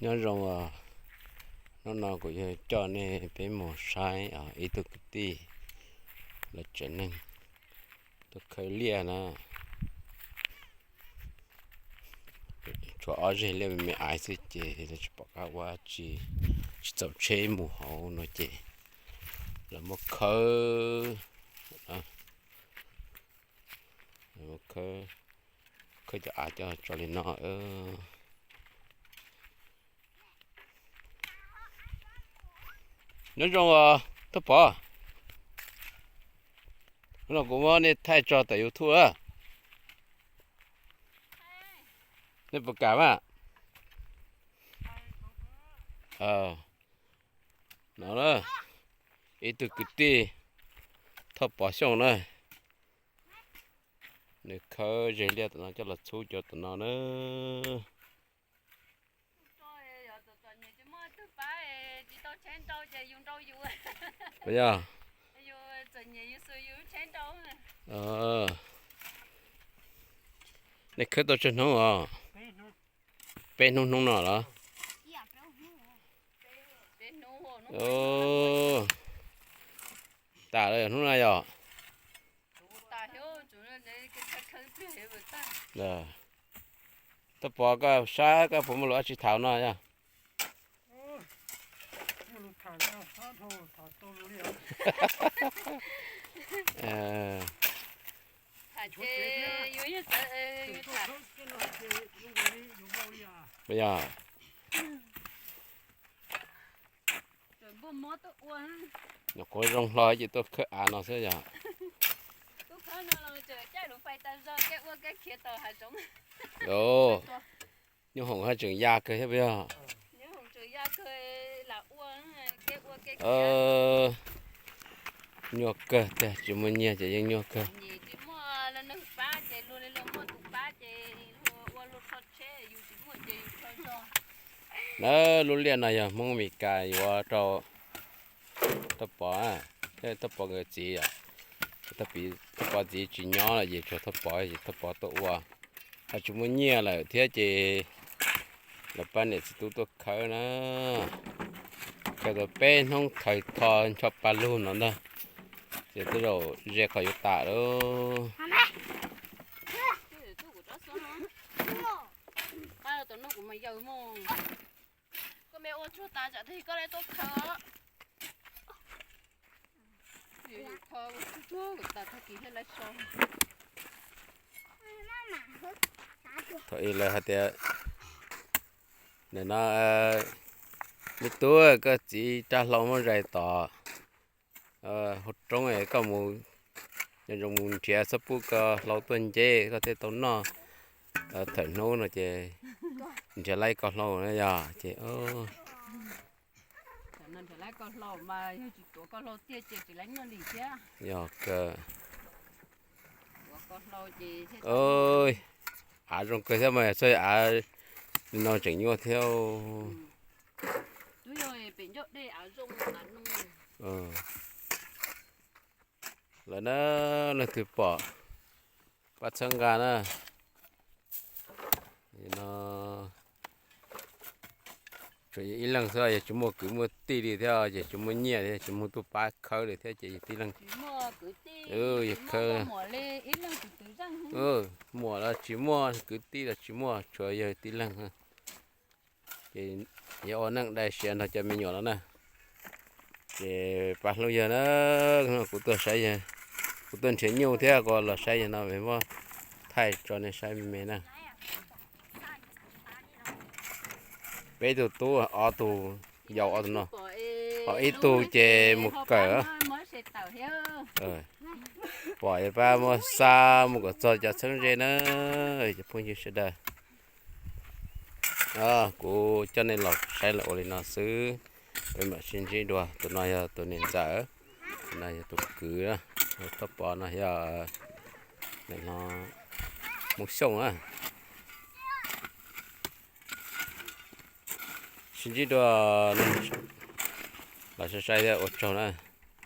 Nyob zoo os, hnub no kuv yuav coj nej peb mus saib os ib tug kwv tij lawv tsev neeg tuaj khawb liaj na. Tshuav ob zeg liaj me me aiv xwb ces lawv tsis pom qab ua tsi, tsis txaus tsheb mus hauv no ces lawv muab khawb, khawb, khawb cov av coj tso li no. Nyob zoo os Thoj Pov, hnub no kuv muab nej thaij tso tawm YouTube a. Nej puas kam mas? No na, ib tug kwv tij Thoj Pov Xyooj na, nws khawb zeg liaj tom no coj los txhub cov tom no na. Yog, nej khawb tau tsawg hnub os? Peb hnub hnub no los? Tas lawm hnub no yog? Thoj Pov, koj saib koj puas muaj lus dab tsi tham no yog? Yog, nyuam qhuav zoo hlo ces tuaj khawb av no xwb yog? Nyuj hoom haj tseem ya kawg thiab puas yog? Nyuaj kawg tiag, tsis muaj nyiaj ces yeej nyuaj kawg. Na, lub liaj no yog Hmoob Mes Kas yuav rau Thoj Pov, thiab Thoj Pov nkawd txiv os. Thoj Pov txiv tsis nyob lawm ces tshuav Thoj Pov ces Thoj Pov tuaj ua, ho tsis muaj nyiaj lawm thiab ces lawv pab niam txiv tub tuaj khawb na. Khawb tau peb hnub khaws kho ncho pa lug no ntag, ces tej zaum ze qhov yuav tas lawm. Thaum ub lawv hais tias, nim no, me tub, koj txiv rab hlau muab zais tom hauv roob, koj mus, nco ntsoov mus nrhiav txhob pub koj hlau tuaj nceb koj thiaj tau noj thawm hnub no ces nrhiav laib koj hlau na yog ces yog kawg. Av zoo kawg thiab mas, txoj av li no tseem nyuaj thiab. Lawm na, leej twg pom pab txhawb nqa na. Tsuas yog ib leeg xwb, yog tsis muaj kwv muaj tij li thiab ces tsis muaj nyiaj thiab tsis muaj tus pab khawb li thiab ces yog tib leeg. Yog khawb, muam los tsis muaj, kwv tij los tsis muaj, tsuas yog tib leeg. Ces yog ua neej dai siav nrog cov me nyuam no na. Ces pab hlub yawg na, kuv tuaj saib, kuv tuaj nrhiav nyuj thiab kuv los saib yawg no es muab thaij tso nej saib me me na. Peb tug tub, ob tug yau ob tug no, ho ib tug ces mus kawm. Pom pab muab xa mus kom txog cov txheeb ze na, cov phooj ywg sawv daws. Kuv coj nej los saib los ua li no xwb, peb mam sib ntsib dua. Tus no yog tus niam ntxawm, tus no yog tus kwv, Thoj Pov no yog Hmoob Xyooj na. Sib ntsib dua, los saib saib thiab ua tsaug na.